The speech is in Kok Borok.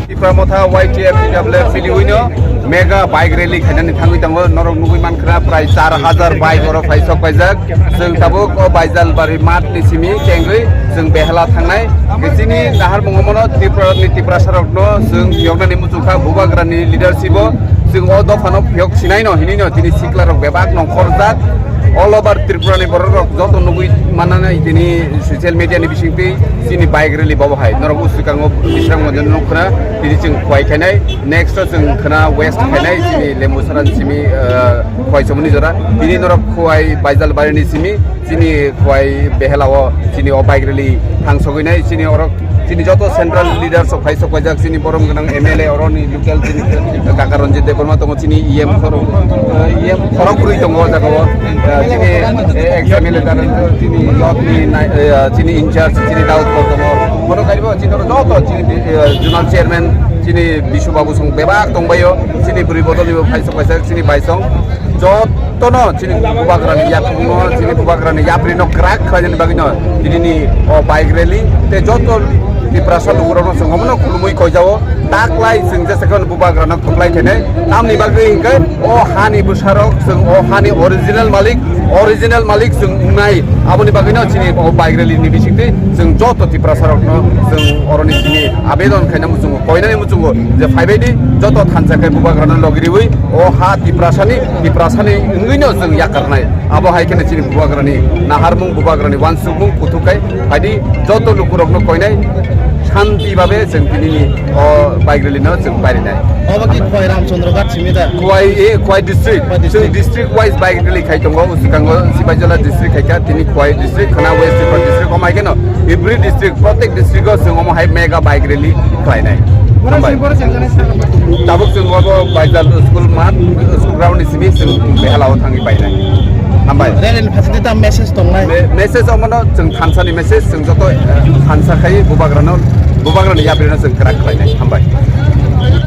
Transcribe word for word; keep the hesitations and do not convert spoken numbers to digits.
Tipra Motha Y T F T W F Philiwino mega bike rally khainani thangwi tongo. Norok nugwi mankha prai char hajar bike oro phai sok paijak. Chwng tabuk o Baijalbari math ni simi chengwi chwng Behela thangnai. Chini nahar mungo mono Tripura ni Tiprasa rokno chwng phiyoknani muchungkha Bubagrani leadership o. Chwng o dophano phiyok sinaino hinino tini sikla rok bebak nongkhorjak. All over Tripura ni borok rok joto nugwi mananai tini social media ni bisingtwi chini bike rally bobo hai. Norok uswkango Bisramganj nukkhna tini chwng khwai khainai. Next o chwng khwna west khainai chini Lembusara ni simi, ah, khwai somoni jora. Tini norok khwai Baijalbari ni simi chini khwai Behela o chini o bike rally thang sogwi nai chini orok chini joto central leaders rok phai sok paijak chini borom gwnang M L A oro ni local chini Kaka Ranjit Debbarma tongo chini E M khorok, eh, E M khorok kwrwi tongo o jaga o, eh, chini, eh, ex M L A Dara chini lot ni nai-, eh, chini in charge chini Daud Kor tongo bono kaibo chini oro joto chini, eh, zonal chairman chini Bisu Babu song bebak tongbaio chini bwrwi bodol ni bo phai sok paijak chini bai song. Jotono chini Bubagrani yaphangno, chini Bubagrani yaprino kwrak khlainani bagwino tinini o bike rally tei joto Tiprasa lukurokno chwng omono khulumwi koijao. Taklai chwng jesa kheno Bubagrano kwplai khainai. Tamni bagwi hinkhe o hani bwsarok chwng o hani original malik, original malik chwng wngnai. Aboni bagwino chini o bike rally ni bisingtwi chwng joto Tiprasarokno chwng oroni simi abedon khaina muchungo, koinani muchungo je phaibaidi joto thansa khe Bubagrano logiriwi o ha Tiprasani, Tiprasani wngwino chwng yakarnai. Abo hai kheno chini Bubagrani naharmung, Bubagrani wansukmung kuthuk khai phaidi joto lukurokno koinai shanti babe chwng tinini o bike rally no chwng pairinai. Obo ki Khwai Ramchandra Ghat simi da? Khwai, eh, Khwai district. Khwai district. Chwng district wise bike rally khai tongo, swkango Sipaijala district khai kha, tini Khwai district, khana West Tripura district, omo hai kheno every district, protek district o chwng omo hai mega bike rally khlainai. Hambai. Tabuk chwng obo Baijal school math, school ground ni simi chwng Behelao thangwi painai. Hambai. Rally ni phaidi ta message tongnai? Me-, message omono chwng thansa ni message, chwng joto, eh, thansa khai Bubagrano, Bubagrani yaprino chwng kwrak khlainai. Hambai.